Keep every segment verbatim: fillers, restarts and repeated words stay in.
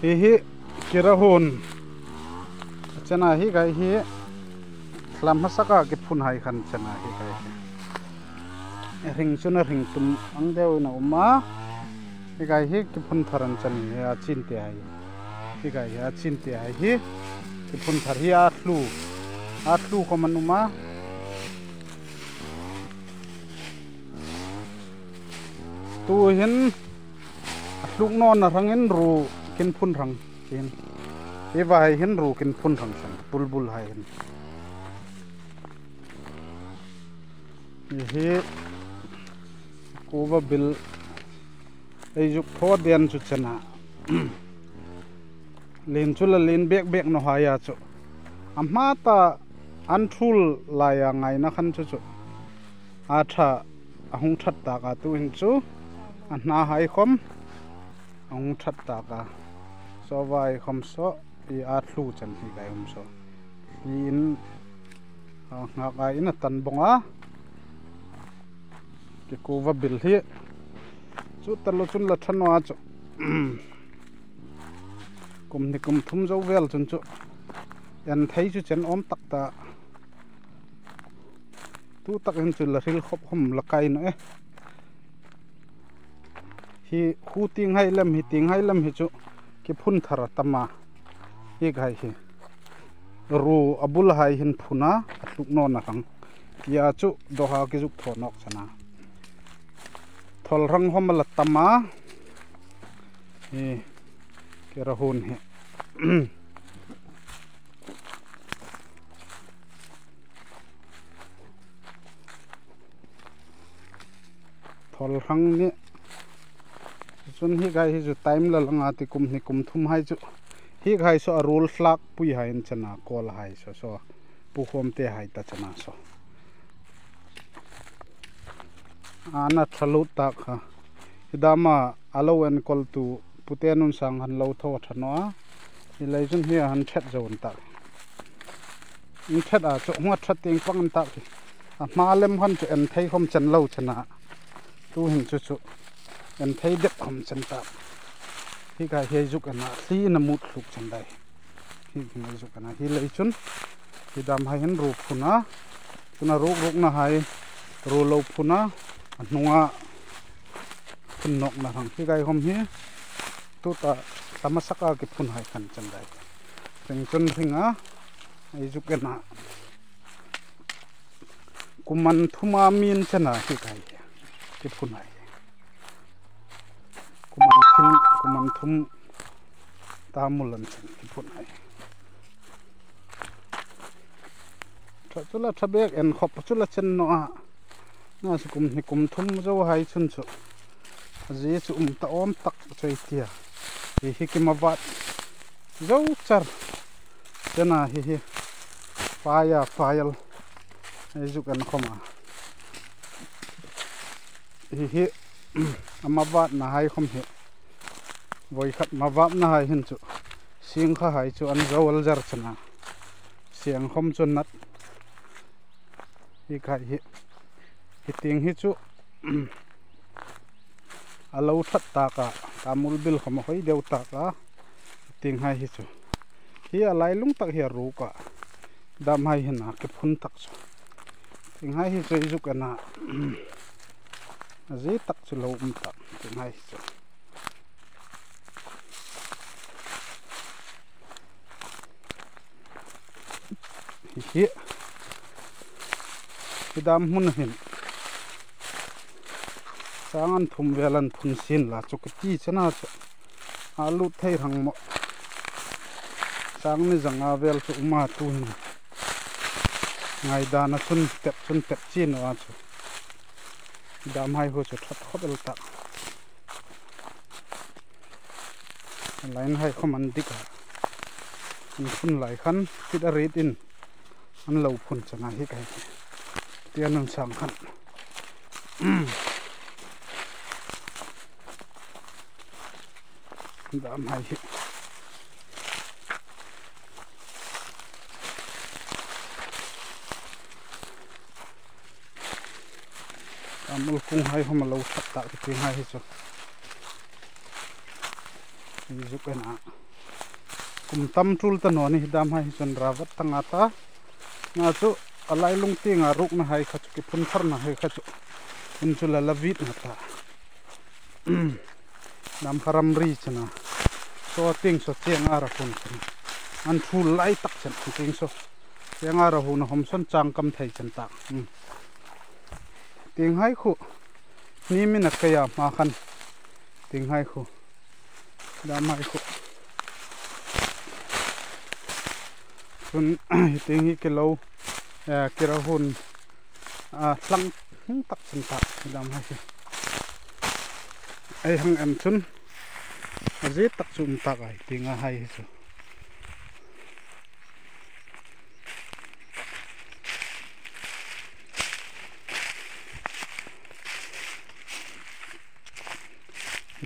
Hi hi, kira hun. Chena hi kai hi. Tlam hmasaka kiphun hai khan chena hi kai hi. Hring chun a hring tum ang deuin a um a. Hi kai hi kiphun thar an chen hi a chin te hai. Hi kai hi a chin te hai hi. Kiphun thar hi a thlu. A thlu khom an um a. Tuhin a thluk nawna rangin ru kin phun rang. Kin. Hi vai hin ru kin phun rang san. Bulbul hai hin. Hi hi kuva bil ei zuk thaw den chu chena. Lien chu la lien bek bek naw hai a chu. A hma ta an thul laia ngaina khan chu chu. A ṭha a hung ṭhat tak a tuhin chu. A hna hai khom a hung ṭhat tak a. Saw vai khom saw. I a thlu chen hi kai um saw. Hi in, a, ngak a in a tan bawng a. Kikuva bil hi. Chu ta lo chun la ṭha naw a chu. Kum hni kum thum zo vel chun chu. En thei chu chen awm tak ta. Tu takin chu la hril khop khom la kai naw e. Hi khu tieng hai lem hi tieng hai lem hi chu kiphun thar a tam a. Hi kai hi. Ru a bul hai hin phun a, a thluk nawna rang. Tia chu doha kizuk thaw nawk chena. Thawl rang khom a la tam a. Hi kira hun hi. Thawl rang ni. Chun hi kai hi chu time la lang a ti kum hni kum thum hai chu. Hi kai saw a rul hlak pui hai an chena kawl hai saw saw. Pu khom te hai ta chena saw. A na ṭha lut tak kha. Hi dama a lo enkawl tu pute nun sang han lo thaw a ṭha naw a. Hi lei chun hi a han ṭhet zo an tak. An ṭhet a chu hung a ṭhat tieng pang an tak hi. A hma lem khan chu en thei khom chen lo chena. Tuhin chu chu en thei dep khom chen tak. Hi kai hi zuk en a thli in a mut thluk chen dai. Hi, hi mai zuk ana hi lei chun. Hi dam hai hin ru phun a. Chun a ruk rukna hai ru lo phun a. A hnunga phun nawkna rang hi kai khom hi. Tuta tlam hmasaka kiphun hai khan chen dai. Hring chun hring a. Ei zuk en a. Kum an thum a min chena hi kai. Kiphun hai. Kum an thum, kum an thum ta mul an chen kiphun hai. Ṭha chu la ṭha bek en khop chu la chen naw a. Na chu kum hni kum thum zo hai chun chu. A zie chu um ta awm tak chu ei tia. Hi hi kim a vat zo char. Chena hi hi. Fai a fai el. Ei zuk en khom a. Hi hi. A ma vatna hai khom hi. Voi khat ma vatna hai hin chu. Sing kha hai chu an zo el zar chena. Siang khom chu nat. Hi kai hi. Hi tieng hi chu. A lo ṭhat tak a. Tamul bil khom a hoi deu tak a. Hi tieng hai hi chu. Hi a lai lung tak hi a ruk a. Dam hai hin a kiphun tak chu. Tieng hai hi chu ei zuk en a. A zie tak chu lo um tak. Tieng hai hi chu. Hi hi. Hi dam hmun hin. Sang an thum vel an phun sin la chu ka ti chena chu. A lut thei rang maw. Sang ni zanga vel chu um a tuhin. Ngaidana chun tep chun tep chin a chu. Dam hai hu chu ṭhat khop el tak. Line hai khom an dik a. An phun lai khan tit a rit in. An lo phun chena hi kai. Tia nun sang khan. Dam hai hi. Tamul kung hai khom a lo ṭhat tak tieng hai hi chu. Ei zuk en a. Kum tam tul ta naw ni, dam hai hi chun rawt vat ta nga ta. Nachu a lailung tienga rukna hai kha chu, kiphun tharna hai kha chu, hun chu la la vit nga ta. Dam kha ramri chena. Saw tieng saw cheng a ra hun chena. An thul lai tak chen tieng saw. Cheng a ra hun a hom son chang kam thei chen tak. Hmm. Tieng hai khu. Ni min a kaya ma khan. Tieng hai khu. Dam hai khu. Chun, hi tieng hi kilo, eh, kira hun, ah, tlang hung tak chen tak, dam hai hi. Ei hang en chun, a zie tak chu um tak a, hi tieng a hai hi chu.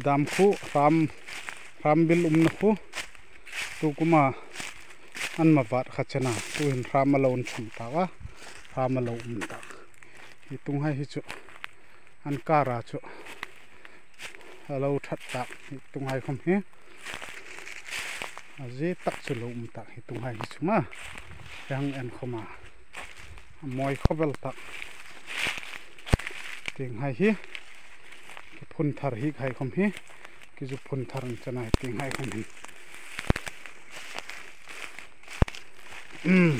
Dam khu, hram, hram bil umna khu, tu kuma an ma vat kha chena, tuhin hram a lo um chhun tak a, hram a lo um tak. Hi tung hai hi chu, an kara chu, a lo that tak, hi tung hai khom hi. A zie tak chu lo um tak, hi tung hai hi chu ma. Hang en khom a. A mawi khawp el tak. Tieng hai hi. Kiphun thar hi hai khom hi. Kizu phun thar an chena hi tieng hai khom hi. Hmm.